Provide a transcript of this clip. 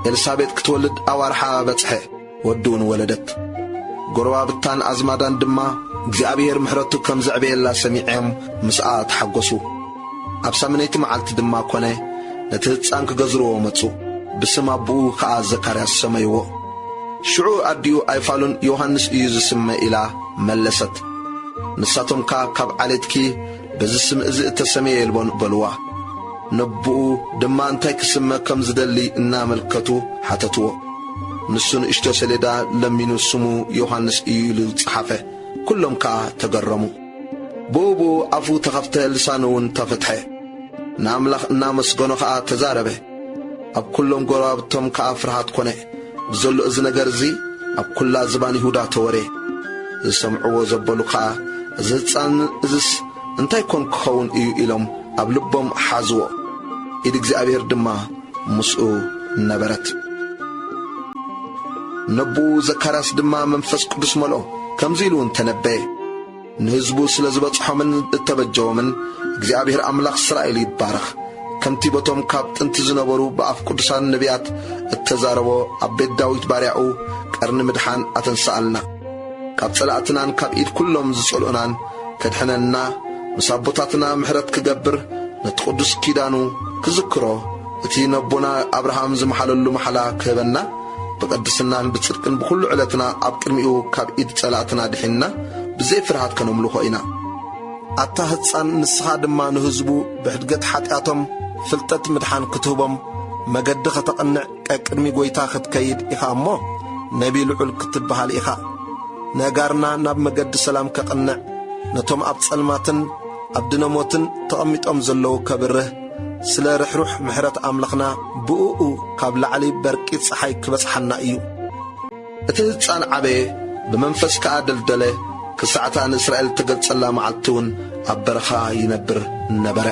ኤልሳቤጥ ክትወልድ ኣዋርሓ በጽሐ፣ ወዲ እውን ወለደት። ጎረባብታን ኣዝማዳን ድማ እግዚኣብሔር ምሕረቱ ከም ዘዕበየላ ሰሚዖም ምስኣ ተሓጎሱ። ኣብ ሳምነይቲ መዓልቲ ድማ ኮነ፣ ነቲ ህጻን ክገዝርዎ መጹ። ብስም ኣቦኡ ከኣ ዘካርያስ ሰመይዎ። ሽዑ ኣዲኡ ኣይፋሉን ዮሃንስ እዩ ዝስመ ኢላ መለሰት። ንሳቶም ከኣ ካብ ዓሌትኪ በዚ ስም እዚ እተሰምየ የልቦን በልዋ። ነቦኡ ድማ እንታይ ክስመ ከም ዝደሊ እናመልከቱ ሓተትዎ። ንሱ ንእሽቶ ሰሌዳ ለሚኑ ስሙ ዮሃንስ እዩ ኢሉ ጸሓፈ። ኩሎም ከኣ ተገረሙ። ብኡ ብኡ ኣፉ ተኸፍተ፣ ልሳኑ እውን ተፈትሐ። ንኣምላኽ እናመስገኖ ኸኣ ተዛረበ። ኣብ ኩሎም ጎረባብቶም ከኣ ፍርሃት ኮነ። ብዘሎ እዚ ነገር እዚ ኣብ ኩላ ዝባን ይሁዳ ተወሬ። ዝሰምዕዎ ዘበሉ ኸኣ፣ "እዚ ህጻን እዝስ እንታይ ኮን ክኸውን እዩ?" ኢሎም ኣብ ልቦም ሓዝዎ። ኢድ እግዚኣብሔር ድማ ምስኡ ነበረት። ነቦኡ ዘካርያስ ድማ መንፈስ ቅዱስ መልኦ፣ ከምዚ ኢሉ እውን ተነበየ። ንህዝቡ ስለ ዝበጽሖምን እተበጀዎምን፣ እግዚኣብሔር ኣምላኽ እስራኤል ይባረኽ። ከምቲ በቶም ካብ ጥንቲ ዝነበሩ ብኣፍ ቅዱሳን ነቢያት እተዛረቦ፣ ኣብ ቤት ዳዊት ባርያኡ ቀርኒ ምድሓን ኣተንስኣልና። ካብ ጸላእትናን ካብ ኢድ ኩሎም ዝጸልኡናን ከድሕነና፣ ምስ ኣቦታትና ምሕረት ክገብር፣ ነቲ ቅዱስ ኪዳኑ ክዝክሮ፣ እቲ ነቦና ኣብርሃም ዝመሓለሉ መሓላ ክህበና፣ ብቅድስናን ብጽድቅን ብኹሉ ዕለትና ኣብ ቅድሚኡ ካብ ኢድ ጸላእትና ድሒንና ብዘይ ፍርሃት ከነምልኾ ኢና። ኣታ ህጻን፣ ንስኻ ድማ ንህዝቡ ብሕድገት ሓጢኣቶም ፍልጠት ምድሓን ክትህቦም መገዲ ከተቕንዕ ቀቅድሚ ጐይታ ክትከይድ ኢኻ እሞ፣ ነቢ ልዑል ክትበሃል ኢኻ። ነጋርና ናብ መገዲ ሰላም ከቕንዕ፣ ነቶም ኣብ ጸልማትን ኣብ ድነ ሞትን ተቐሚጦም ዘለዉ ከብርህ፣ ስለ ርሕሩሕ ምሕረት ኣምላኽና ብእኡ ካብ ላዕሊ በርቂ ጸሓይ ክበጽሓና እዩ። እቲ ህጻን ዓበየ፣ ብመንፈስ ከኣ ደልደለ፣ ክሳዕታ ንእስራኤል እተገልጸላ መዓልቲ እውን ኣብ በረኻ ይነብር ነበረ።